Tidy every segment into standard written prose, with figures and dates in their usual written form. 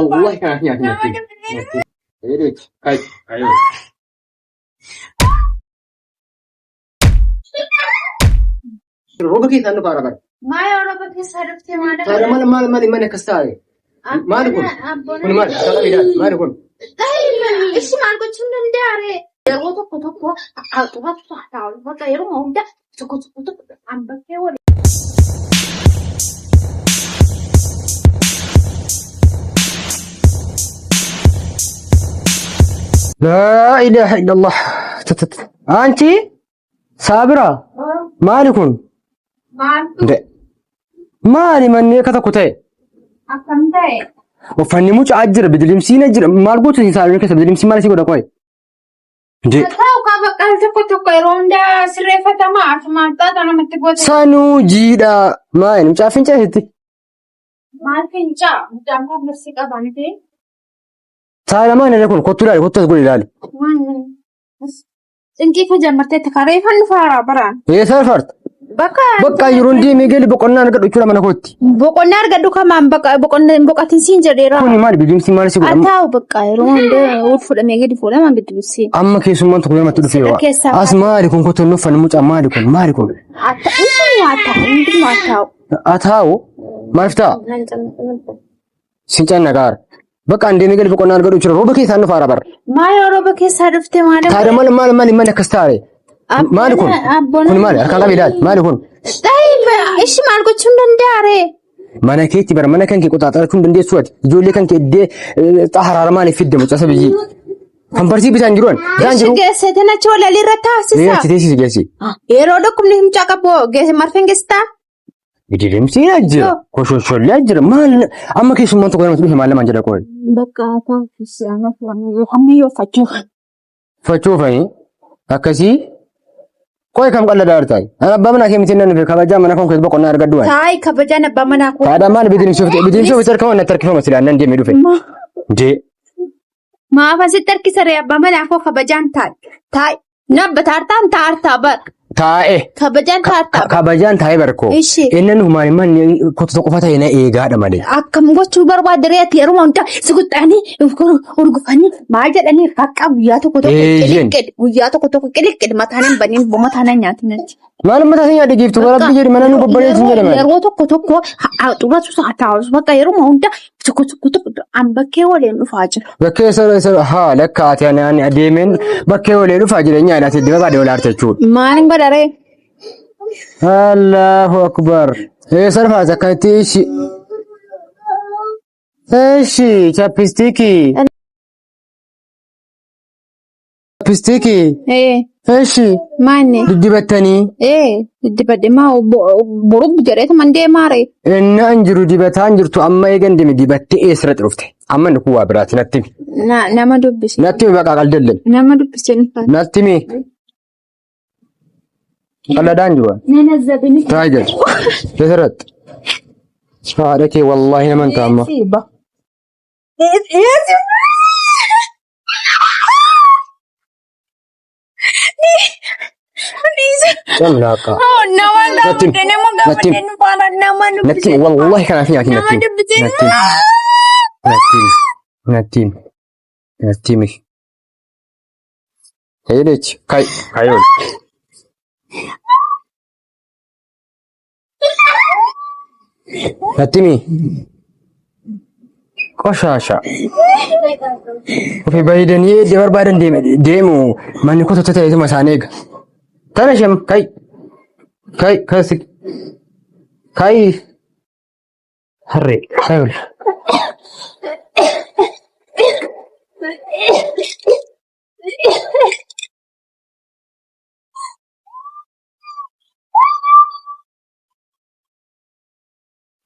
Wallahi kanaaf nyaati Nama nyaatti. dubbisee. Fayyadachi. Kai. Kayo. Rooba keessaan dhufaa bara. Maal rooba keessaa dhuftee maal Taa'ee maal maal maal mana akkas taa'e? Maali kun? Kun maali? Akkaataa ilaali. Maali kun? Ishi maal gochuun danda'a ree? Yeroo tokko tokko xuratu taa'u. Bakka yeroo hunda tokko tokko tokko an bakkee wal. Laa ilaaha illallah. Anchi Saabira maali kun? Maaltu De. Maali manni akka tokko ta'e? akkam ta'e? Uffanni mucaa jira, bidilimsiin jira. Maal gootu isin saalonni keessa bidilimsiin maal isii godha qoy? De. Ta'u qaba bakka tokko tokko yeroo hundaa sirreeffatama ati maal taata namatti goota. Sanuu jiidha. Maali mucaa fincaasitti? Maal fincaa mucaan kun mirsi qaba miti. Saala maali inni kun kottu ilaali kottu as godhi ilaali. Waan Cinqii kee jammarteetti kareeffan dhufaaraa baraan. Eessa farta? Bakka Bakka yeroon deemee gali boqonnaa argadhu jechuudha mana kootti. boqonnaa argadhu kamaan bakka boqonnaa boqotiin siin jedheera. Kuni maali bidiimsi maali si Haa godha? taa'u bakka yeroo hunda ol fuudhamee gadi fuudhama biddibsi. Amma keessummaan tokko namatti dhufee waa. Keessaa As maali kun kottu hin uffanne mucaa maali kun maali kun? Haa ta'u hundumaa haa ta'u hundumaa haa ta'u. Haa taa'u maaliif ta'a? Nan cimma. Sin cannaqaara. Bakka an deemee gali boqonnaa argadhu jechuudha. Rooba keessaan dhufaara bara. Maal rooba keessaa dhufte maal? Taada maal maal maal maal akkas taare? Maali kun? Kun maali? Harkaan qabi ilaali. Maali kun? Ishi maal gochuun danda'a ree? Mana keetti bara mana kan kee qoxaaxarachuu hin dandeessu ati. Ijoollee kan kee iddee xaharaara maaliif fidde mucasa biyyee? Pamparsii bitaan jiru an. Bitaan Ishi jiru. geessite nachi walaalii irra Ee taasisa. achi teessisi geessi. Yeroo dhukkubni mucaa qabu geesse marfeen geessitaa? Bidirimsiin jira. Koshoshollee jira. Maal amma keessummaan tokko namatti dhufe maal namaan jedha qoy. Bakka hamma yoo fachuuf. Fachuufanii akkasii qoy kam qal'adaa jirtaa? Ani abbaa manaa kee miti nan dhufe kabajaa mana koo keessa boqonnaa argadhu waan. Taayi kabajaan abbaa manaa koo. Taadhaa maal bidirimsii ofitti bidirimsii ofitti harkama natti harkifama silaa nan deemee dhufe. Jee. Maaf asitti harkisa ree abbaa manaa koo kabajaan taa'i. Taa'i. Nabba taartaan taartaa bar. Taa'e. Kabajaan taartaa bar. Kabajaan taa'e barkoo. Ishi. Inni nuhumaan manni kottu tokko qofa ta'e na eegaadha malee. Akkam gochuu barbaadde ree ati yeroo hunda si guxxanii urgufanii maal jedhanii bakka guyyaa tokko tokko Eeyyeen. qiliqqidhi guyyaa tokko tokko qiliqqidhi mataan hin baniin mataan hin nyaatin achi. Maal mataa si nyaadhe giiftu Bakka rabbi jedhi mana nu babbareechi hin jedhaman. Yeroo tokko tokko xuratu haa taa'us bakka yeroo hunda tokko tokko tokko an bakkee waliin dhufaa jira. Bakkee sara sara haa lakka ati ani ani adeemeen bakkee olee dhufaa jireenya ati itti barbaade olaarte jechuudha. Maalin godha ree? Allahu akbar. Ee sarfaas akkatti ishi. Eshi chappistikii. Chappistikii. Ee Eshi maanne diddibattanii. ee dibadhe maa borub jedheetu man deemaa ree. Inni an jiru dibataan jirtu amma eegan deeme dibattee eessarratti dhufte. Amma inni kun waa biraati natti himi. Nama dubbise. Natti himi bakka qaldallan. Nama dubbise ni faana. Natti himi. Qalladaan jiru. Nana zabini. Taayigar. Eessarratti? Haadha kee wallaahi naman ta'a amma. Camlaaqa. Nama Natti himi. gaafate nama Natti himi. gaafate nu faana nama Natti dubbise. himi. Wallaahi kanaaf nyaati Nama natti himi. dubbise. Natti himi. Natti himi. Natti himi. Natti himi. Heelechi. Kai. Kayoon. Natti himi. Qoshaasha. Ofii bareedanii eddee barbaadan deeme deemu manni kotota ta'eetuma isaan eega. Tana isheen kai. Kai kasi. Kai. Harree kai ol.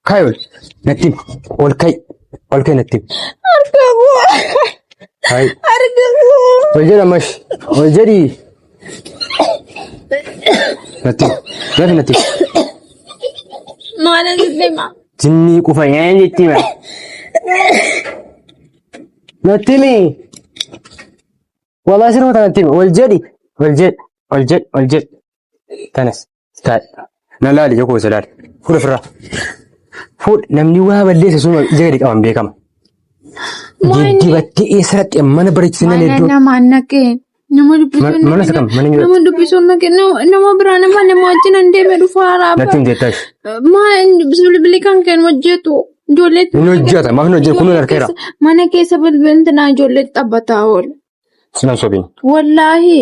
Kai ol. Natti himi. Ol kai. Ol kai natti himi. Harka koo. Kai. Harka koo. Ol jedha mash. Ol jedhi. Natti himi. Gafi natti himi. Maal asitti hima? Jinnii qufa nyaan jetti hima. Natti himi. Wallahi sirma tanatti himi. Ol jedhi. Ol jedhi. Ol jedhi. Ol jedhi. Tanas. Taa'e. Na laali ija koo isa laali. Fuudha ofirraa. Fuudha namni waa balleesse suma ija gadi qaban beekama. Diddibattee eessatti mana bareechisanii Mana iddoo. namaa naqee. Nama dubbisuun Mana isa kam? Mana nama dubbisuun naqee nama biraa nama nama wajjin an deeme dhufa haaraa. Natti hin jettash. Maa bilbilli kan keen hojjetu ijoollee. Inni hojjeta maaf hin hojjetu kunuun harkeera. Mana keessa bilbilti ijoollee taphataa oola. Sinan sobiin. Wallaahi.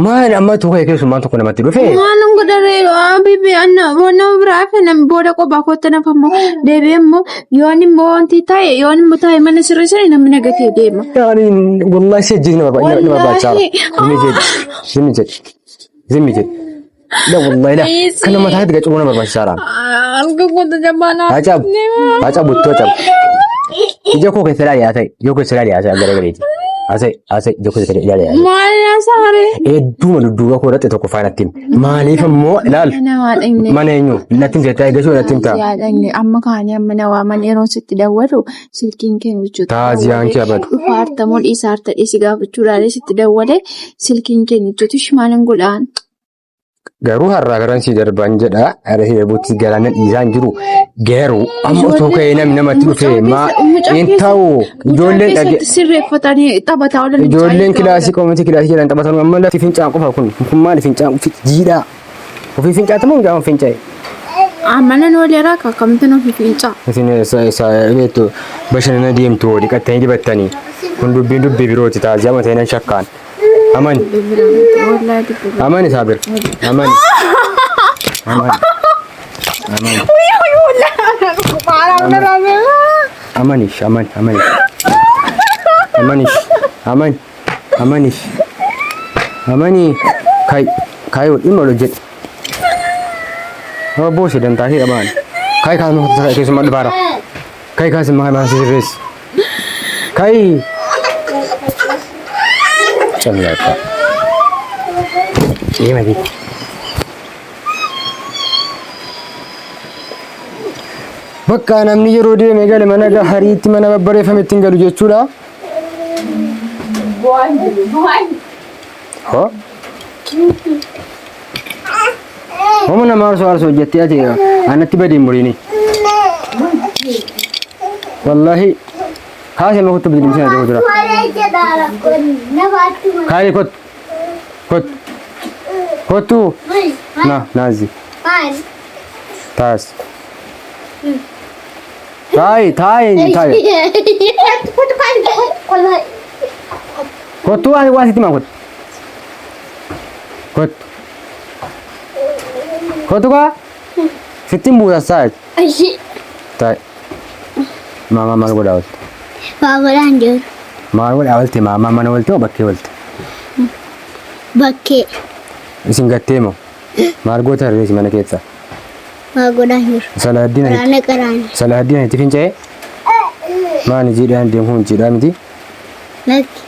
Maal amma tokko keessummaan tokko namatti dhufe. Maalum godharee bibi anna nama biraa fenan booda qophaa kootti nafammoo deebi'ee immoo yoon immoo wanti ta'e yoon immoo ta'e mana sirreessanii namni nagatee deema. Yani wallahi si ajjeesni barbaachisaa. Zimmi jedhi. Zimmi jedhi. Zimmi jedhi. La wallahi la. Kana mataa itti gacuu nama barbaachisaadha. Alga goota jabaanaa. Hacabu. Hacabu ittoo hacabu. Ija koo keessa ilaali haa ta'e. Ija koo keessa ilaali haa ta'e garagaleeti. Haa ta'e haa ta'e ija koo keessa ilaali haa ta'e. Maal nyaasa haree? Hedduuma dudduuba koo irratti tokko faana ittiin. Maaliif immoo ilaal. Nama dhaqne. Mana eenyu? Natti himte ta'e gashuu natti himta. Yaadhanne amma kaanii amma na waaman yeroo sitti dawwalu silkiin kee jechuudha. Taaziyaan kee abadu. Dhufa hartamoo dhiisa harta dhiisi gaafachuudhaan sitti dawwale silkiin kee jechuudha. Shimaalan godhaan. Garuu har'aa garan si darban jedha. Har'a si darbutti galaana dhiisaan jiru. Garuu amma otoo ka'ee namni namatti dhufe maa hin ta'u. Ijoolleen dhage. Sirreeffatanii taphataa oolan. Ijoolleen kilaasii qoomiti kilaasii jedhan taphatan amma lafti fincaan qofa kun kun maali fincaan jiidhaa. Ofii fincaate moo mucaan fincaa'e? Mana nooleeraa kakkamtu nuuf fincaa. Isin isa beektu bashannana deemtu dhiqattanii dibattanii. Kun dubbiin dubbii birooti taaziyaa mataa nan shakkaan. Amani. Amani Saabir. Amani. Amani. Amani. Amanish. Amani. Amani. Amanish. Amani. Amanish. Amani. Kai. Kai dhimma ol hojjedhu. Nama boose dantaa fi dhabaan. Kai kaasuma keessumaa dhufaara. Kai kaasuma maal sirreessi. Kai. Callaaqa. Deema Bakka namni yeroo deeme gale mana hariitti mana babbareeffame ittiin galu jechuudha. Hoo? Homa nama arsoo arsoo hojjettee ati anatti badi hin muriini. Wallahi kaasee ma kottu bidilimsina jiru jira. Kaayee kottu. Kottu. Kottu. Na naazi. Taas. Taayi taayi taayi. Kottu waan waan sitti himaa kottu. Kottu. Kottu kaa. Sitti hin buusa saa. Taayi. Maamaa maal godhaa oolte? Waa godhaan jiru. Maal godhaa oolte? Maamaa mana oolte moo bakkee oolte? Bakkee. Isin gattee moo? Maal goota harreessi mana keessa? Waa godhaan jiru. Salaaddiin Qaraana qaraana. Salaaddiin itti fincaa'e? Maali jiidhaan deemu kun jiidhaa miti? Lakki.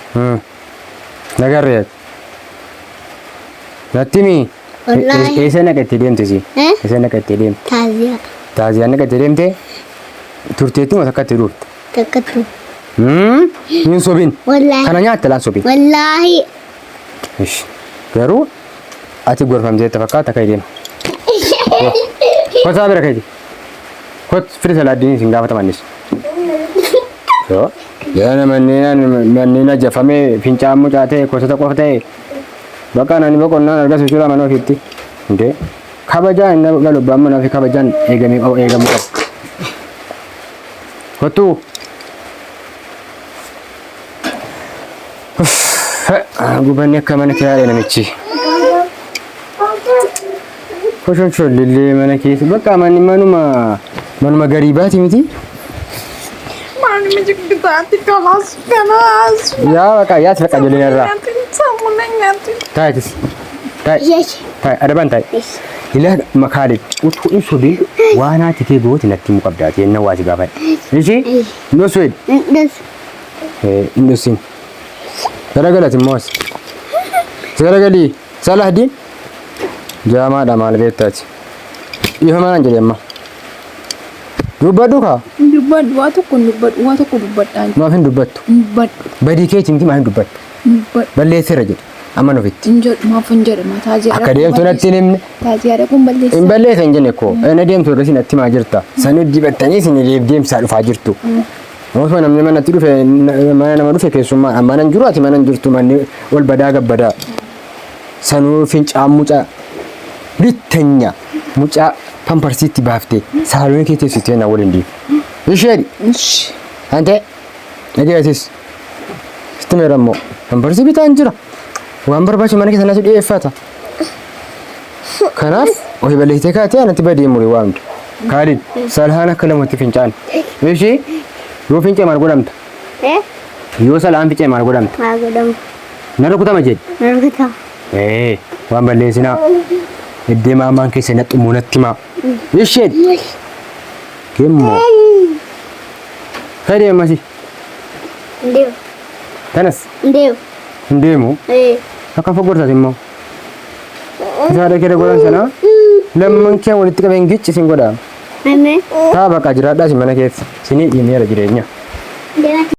Nagarree. Natti himi. Wallaahi. Eessa naqattee deemte si? Eh? Eessa naqattee deemte? Taaziyaa. Taaziyaa naqattee deemte? Turteetti moo takkatti dhufte? Takkattu. Hin sobin. Wallaahi. Kana nyaatte laan sobin. Wallaahi. Ish. Garuu ati gorfamteetta fakkaata akka deema. Kotaa bira keeti. Kot firi salaaddiin isin gaafatamannis. Yoo yana manneen ajjafamee fincaan mucaa ta'e kosota qofa ta'e bakka nani boqonnaan argatu jechuudha mana ofiitti. Indee kabajaan inni galu abbaan mana ofii kabajaan eegamee qabu eegamuu qaba. Kottuu. Gubanni akka mana kiraadha namichi. Koshoshollillee mana keessa bakka manni manuma manuma gariibaati miti. Maaluma jibbitaatti kalaas kalaas. Yaa baqa yaas baqa ijoolleen irraa. Taayitis. Taayi. Taayi adabaan taayi. Ilaa makaalee utuu hin sobiin waan haati kee goote natti himuu qabdaati yennaa waa si gaafadhe. Ishii hin dhossu jedhi. Hin dhossin. Garagalati immoo as. Garagalii. Salahdiin. Jaamaadha maal beektaati. Dhiifama naan jedhe amma. Dubbadhu kaa. Dubbadhu waa tokko hin dubbadhu waa tokko dubbadhaan. Maaf hin dubbattu? Dubbadhu. Badii keeti miti maaf hin dubbattu? Dubbadhu. Balleesseera jedhe amma nufitti. Hin jedhu maaf hin jedhu taaziyaa Akka deemtu natti hin himne. Taaziyaa dhaquun balleessa. Hin balleessa hin jenne koo. Inni deemtu ergasii natti himaa jirta. Sanii dibattanii isin deemsaa dhufaa jirtu. Osoo namni manatti dhufe mana nama dhufe keessummaa mana hin jiru ati mana hin jirtu manni ol badaa gabbadaa. Sanuu fincaan mucaa bittanya mucaa pamparsiitti baaftee saaloonii kee teessistee na waliin deemu. Isheen ante dhageessis sitti meera immoo pamparsii bitaan jira. Waan barbaachisu mana keessa natti dhiyeeffata. Kanaaf ofii balleessitee kaatee anatti badii muri waa hunda. Kaalid salhaan akka lamatti fincaan. Ishii yoo fincee maal godhamta? Eh? Yoo salhaan fincee maal godhamta? Maal godhamu? Na rukutama jedhi. Na rukutama. Ee waan balleessinaa. Iddee maamaan keessa na xumuu natti himaa. Isheen. Gemmoo. Fedhi ammasi. Ndeewu. Tanas. Ndeewu. Hin deemu. Ee. Akka foggortaati immoo. Isaadha kee godhan sana lamman kee walitti qabeen gicci sin godha. Amee. Taa baqa jiraadhaa si mana keessa. Sinii dhiimeera jireenya. Deema.